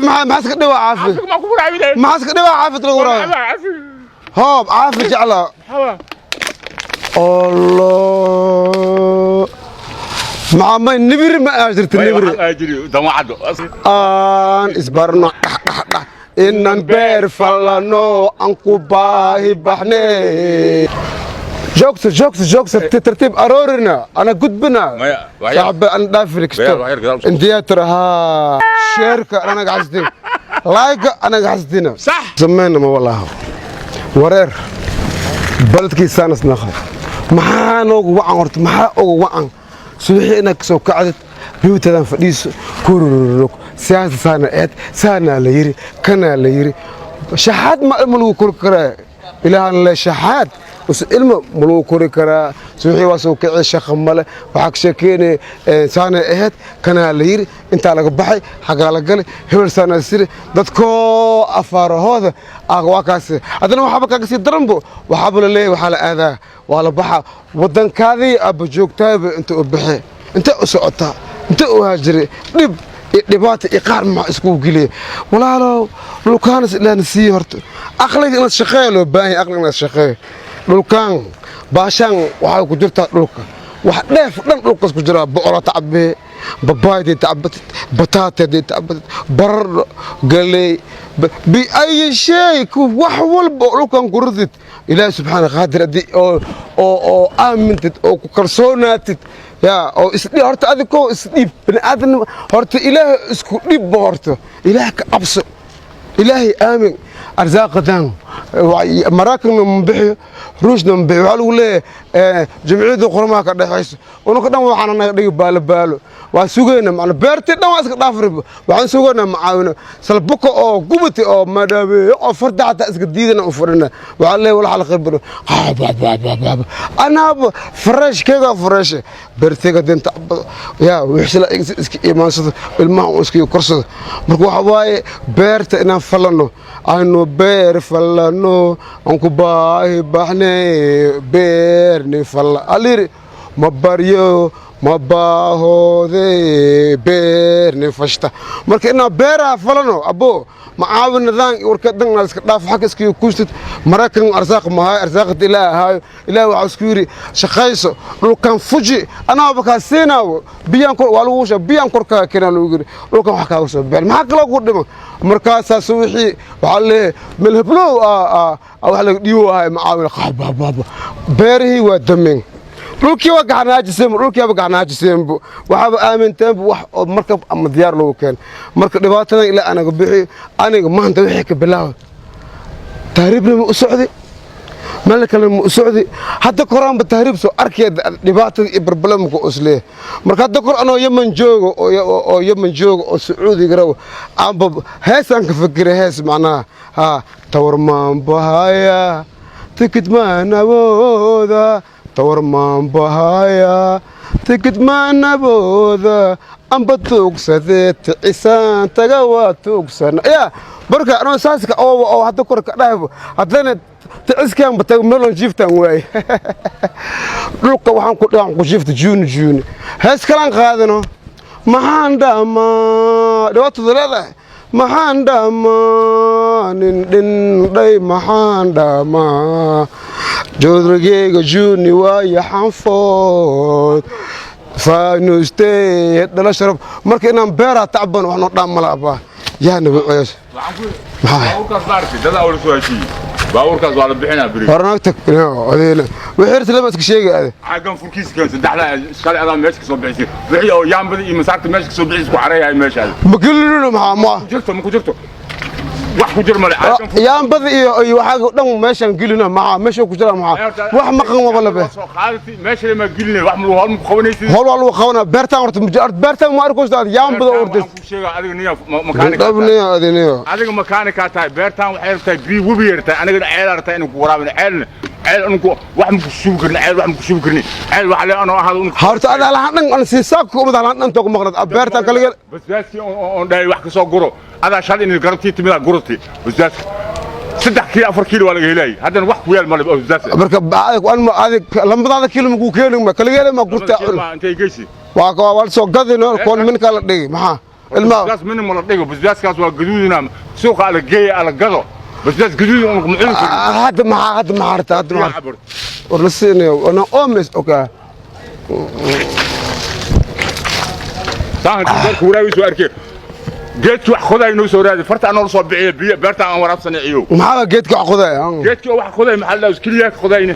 Caafi maxaa iska dhiwa caafi? Caafiga maa ku waraabinay? Maxaa iska dhiwa caafid lagu waraabi? Caafiga. Hoob caafi jeclaa. Maxaa? Allah, maxaa may nibiri ma aa jirta nibiri? Waxaa jiri damacado. Aan isbarno dhax dhax dhax inan beer fallano aan ku baahi baxne. Joogso, joogso, joogso, tartiib aroorina ana gudbina. Maya, saaxiba aan dhaafin kasto. Wax yar gadaal usoo. Indiyatar haa, share-ka anaga xasdin, like-ga anaga xasdina. Sax. Sameyna ma walaaho wareer baladkiisaanas naqa. Maxaa noogu wacan horta? Maxaa ugu wacan subaxii inaad kasoo kacdid biwtadan fadhiiso kurururug siyaasa saana eed saanaa la yiri kanaa la yiri shaxaad ma ilmo lagu kori karaa? Ilaahan le shaxaad us ilmo ma lagu kori karaa? Subaxii waa soo kici, shaqa male, waxaa ka sheekeynaya saana ahayd, kanaa la yiri, intaa laga baxay, xagaa la galay, hebel saanaa siri dadkoo afaarahooda waa kaas. Haddana waxaaba kaaga sii daranbo, waxaaba la leeyahay waxaa la aadaa, waa la baxa waddankaadii aabba joogtaaba. Inta u baxee, inta u socotaa, inta u haajiray, dhib iyo dhibaata iyo qaar maxaa iskugu geliya? Walaalow, dhulkaanas ilaahna siiye. Horta aqliga inaad shaqeeya loo baahan yahay, aqliga inaad shaqeeyo. Dhulkaan baashaan waxay ku jirtaa dhulka, wax dheef dhan dhulkaas ku jiraa. Bocora tacbee, babaayday tacbatid, bataatay tacbatid, baradho, galey, biayi shay, wax walba oo dhulkan ku ridid, Ilaahi subxaana qaadir haddii oo aamintid oo ku kalsoonaatid yaa oo isdhiib. Horta adigoo isdhiib bini aadam, horta Ilaahay isku dhibba, horta Ilaah ka cabso, Ilaahay aamin. Arsaaqadan Maraakanna ma bixiyo, Ruushna ma bixiyo. Waxaa lagu leeyahay Jamciyadda Quruumaha ka dhexayso unaka dhan waxaana naga dhigi baalo baalo. Waa sugayna macna beertii dhan waa iska dhaafribo. Waxaan sugaynaa macaawino salbuka oo gubati oo madhabeeyo oo farda xataa iska diidana u fadhina. Waxaa leeyahay walaxa la qaybino anaaba fresh-keyga, fresh beerteyga dinta yaa wixsila iska imaansado, ilmaha uu iska korsado. Marka waxa waaye beerta inaan falano, aynu beer falano, aan ku baahi baxne beerni falla aliri ma baryo ma baahoode beerni fashta. Marka inaan beeraha falano abo macaawinadaan warka dhan iska dhaaf, xagga iska kuustid. Maraykan arsaaq mahayo, arsaaqada Ilaah ahaayo. Ilaah waxaa isku yidhi shaqayso, dhulkan fuji, anaaba kaa siinaawo. Biyaan kor waa lagu biyaan korkaa keenaa lagu yidhi, dhulkan wax kaaga soo bixin, maxaa kaloo ku dhiman? Markaasaas wixii waxaa leeyahay meel heblow wax laga dhiibo ahay macaawin qaabbaabbaaba. Beerihii waa dameen, dhulkii waa gaxnaajiseenbu, dhulkii waaba gaxnaajiseenbu, waxaaba aaminteenbu wax oo markab ama diyaar loogu keen. Marka dhibaatadan ilaa anaga bixiyo. Aniga maanta wixii ka bilaaba tahriibna ma u socdi, meel kale ma u socdi. Hadda koraanba tahriib soo arkaya dhibaatada iyo barbalamka isleeyahay. Marka hadda kor anoo Yemen joogo oo Yemen joogo oo Sacuudiga rabo amba heesaan ka fikiray, hees macnaha haa tawar maan bahaya, tikid maan awooda, tawar maan bahaya, tikid maan awooda, amba tuugsadee ticisaan taga waa tuugsana yaa. Marka anoo saaska oo hadda kor ka dhahaybo, haddana ticiskaan taga meelon jiiftaan waaye. Dhulka waxaan ku dhacan ku jiifta juuni juuni. Hees kalaan qaadano. Maxaan dhamaa dhibaatada leedahay? Maxaan dhamaa nin dhindhay? Maxaan dhamaa joodrigeyga juuni waaye xanfood faanustey dhala sharaf. Marka inaan beeraa tacban wax noo dhaan mala abaa yaa nabi coyas. Baabuurkaas maaragtay dadaa wala soo heshiiyey, baabuurkaas waa la bixinaa beri. Hornaagta odeena wixii irta lama iska sheegi ade. Caagan furkiisa keen saddexda shalay adaa meesha ka soo bixisay, wixii oo yaambada iyo masaarta meesha ka soo bixisay ku xareeyahay meeshaada. Magelino maxaa ma jirto? Ma ku jirto, wax ku jir male caagan fur. Yaambada iyo waxaa dhan meeshaan gelina, maxaa meesha ku jira? Maxaa wax maqan maba labe. Soo qaadatay meesha ma gelinay, wax ma hawl ma ku qabanaysid. Howl waa lagu qabanaa beertaan horta, beertaan ma arkayso aad yaambada Beertaan ordays. Waxaan kuu sheegaa adiga niya makaanika. Dhabniyo adiniyo. Adiga makaanika tahay, beertaan waxay rabtaa biyo webi yartahay, anigana ceel rabtaa inaan ku waraabino. Ceelna ceel anku wax ma ku shubi karni, ceel wax ma ku shubi karni, ceel waxa le anoo ahaado. Horta ada lahan dhan an siisaabka umad lahan dhan toog maqnad beertaan kaliya. Basbaaskii oon dhahay wax ka soo guro adaa shalay in garabtii timidaa guratay basbaaska 3 kiilo 4 kiilo waa laga helayay, haddana wax ku yaal male basbaas. Marka adig lamadaada kiilo maku keeni ma kaliya ma gurta. Intay geysi. Waa soo gadino koon minka la dhigi maxaa Ilmaha Basbaas min ma la dhigo, basbaaskaas waa gaduudina, suuqa ala geeya, ala gado. Basbaas gaduud un ma cuni karin. Hadda maxaa, hadda maxaa harta, hadda Biyo maxaa cabir. War la siinayo ana oomes ogaa. Saan haddii beerka waraabiis waa arkee, geedkii wax qoday noo soo raadi, farta anoo soo bixiyo biyo, beerta aan waraabsanay ciyow. Maxaa geedka wax qodaya? Geedkii oo wax qoday maxaa la dhahaa, keliya ka qodayne?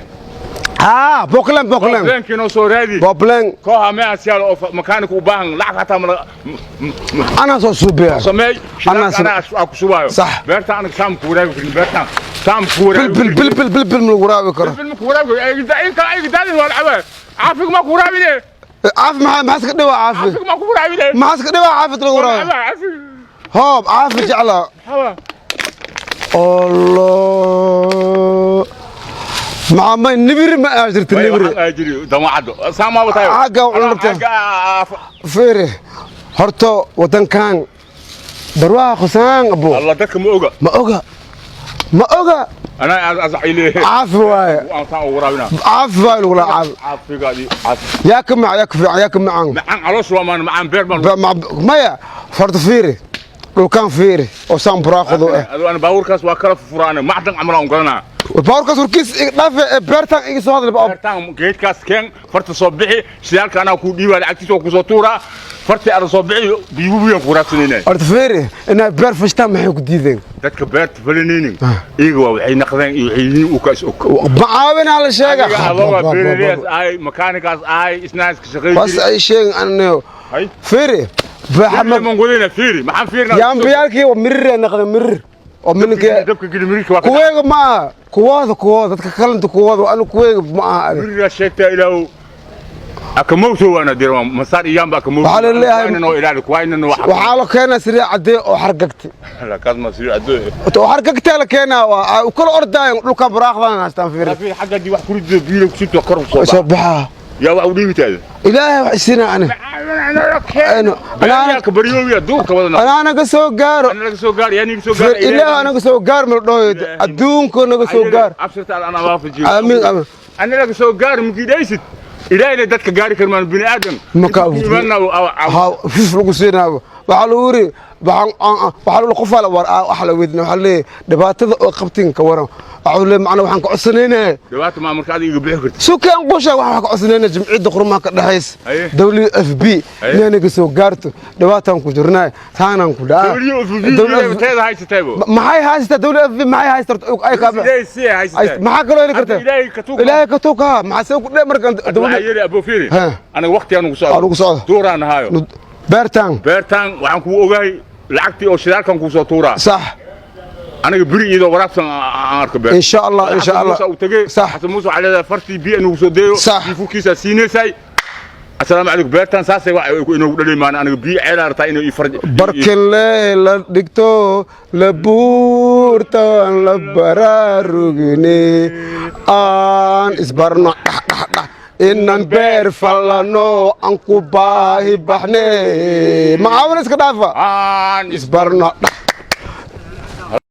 Haa, boklen, boklen. Bookleenkii noo soo raadi. Boklen. Kooxa meecaas yaal oo makaanik u baahan lacag hataa ma anaa soo suubiya. Sameey. Anaa shidaalka anaa ku shubaayo. Sax. Beerta anaga saam ku waraabi karin, beertaan saam ku waraabi. Bilbil, bilbil, bilbil ma lagu waraabi karo. Bilbil ma ku waraabi karo. Ayga daadin waa lacaba, caafiga ma ku waraabine. Caafi maxaa, maxaa iska dhiwa caafi? Caafiga ma ku waraabine. Maxaa iska dhiwa caafi lagu waraabi? Caafiga. Hoob caafi jeclaa. Hawa. Allah, maxaa may nibiri ma aa jirta nibiri? Waxaan jiri damacado saama watayo. Caaga u cunta. Fiiri horta, wadankan barwaaqo saan abo. Allah, dadka ma oga. Ma oga, ma oga. Ana asaxile. Caafi waaye. Aan saan u waraabina. Caafi waaye lagu laa caafi. Caafigaadi caafi. Yaa ka mac, yaa ka fiican, yaa ka macaan. Macaan caloosha waa maan macaan beer baan. Maya, horta fiiri dhulkan, fiiri oo saan buraaqdo ah. Adoo ana baabuurkaas waa kala furfuraana, macdan camal aan garanaa. Baabuurkaas warkiis iga dhaafe ee beertan iga soo hadla. Beertaan geedkaas keen, farta soo bixi, shidaalka anaa kuu dhiibaa, lacagtiisa waa kusoo tuuraa, fartii ana soo bixi, biyuhu ku waraabsanayna. Horta fiiri, inaad beer fashtaan maxay ku diideen? Dadka beerta falanaynin iyaga waa waxay naqdeen iyo waxay yihiin uu kaas og. Macaawinaa la sheega. Adiga adooga beeraleyaas ahay, makaanikaas ahay, isnaaska shaqeyn was jiray. Ay sheegin anayo. Hay. Fiiri Fiiri, man wadayna, fiiri maxaan fiirinaa? Yaambiyaalkii waa mirir ay naqdeen, mirir oo mininka. Dabka geli, mirirka waa ka Kuweega ma aha, kuwooda, kuwooda dadka kalenta, kuwooda anu kuweega ma aha adi. Miriraa sheegtaa, ilaahu akamowto waana dira masaar iyaanba akamowto. Waxaa la leeyahay- Kuwaina noo ilaali, kuwaina noo. Waxaa la keenaa sariir caddee oo xargagtay. Kaas ma sii adoo. Oo xargagtay la keenaa, waa u kala ordaayan dhulka buraaqdan haystaan, fiiri. Fiiri xagga dii wax ku rido, biyo ku sito, kor ku soo soo baxa. Baxaa. Yaa wax u dhiibitaada? Ilaahay wax isina ani. Anaga baryoobiya duurka wadana. Anaa naga soo gaaro. Ana laga soo gaar, yaa niga soo gaar. Ilaahay naga soo gaar ma la dhahoyo, adduunka naga soo gaar. Abshirta ana waafajiyo. Amiin, amiin. Ana laga soo gaar mukidaysid, ilaahayna dadka gaari karmaan bini aadan. Ma ha fif lagu siinaabo, waxaa lagu yiri waxaa lagu qofaa la war waxa la weydiin, waxaa leeyahay dhibaatada oo qabtin ka waran, waxaa leeyahay macna waxaan ka codsanaynaa. Dhibaata maa marka adiga iga bixi kartid? Sukaan qusha, waxaan ka codsanaynaa jimciyadda qurumaha ka dhaxaysa Haye. WFP Haye. inay naga soo gaarto, dhibaataan ku jirnaa, taanaan ku dhaca. WFP teeda haysataybo. Maxay haysataa WFP? Maxay haysataa ay ka Ilaahay si haysataa. Maxaa kaloo heli kartaa? Ilaahay ka tuug. Ilaahay ka tuug, ha, maxaa see ku dhe markan? Waxaa yidhi Abu Fiiri. Ha. Aniga waqti aan ugu socdo. Aan ugu socdo. Duuraan ahaayo. Beertaan. Beertaan waxaan kugu ogahay lacagtii oo shidaalkan kuu soo tuuraa. Sax. Aniga beri iyadoo waraabsan aan arko beer. In sha Allah, in sha Allah. Muuse uu tegey. Sax. Xasan Muuse waxaa leedahay fartii biyo inuu soo deeyo. Sax. Biyo furkiisaa siinaysay. Assalaamu calaykum, beertaan saasay wax inoogu dhalimaan, aniga biyo ceelaa rabtaa inuu ii farj. Barkinle la dhigto la buurtan la baraarugine, aan isbarno dhaxdhaxdhax inan beer fallano, aan ku baahi baxne, macaawin iska dhaafa. Aan isbarno dhax.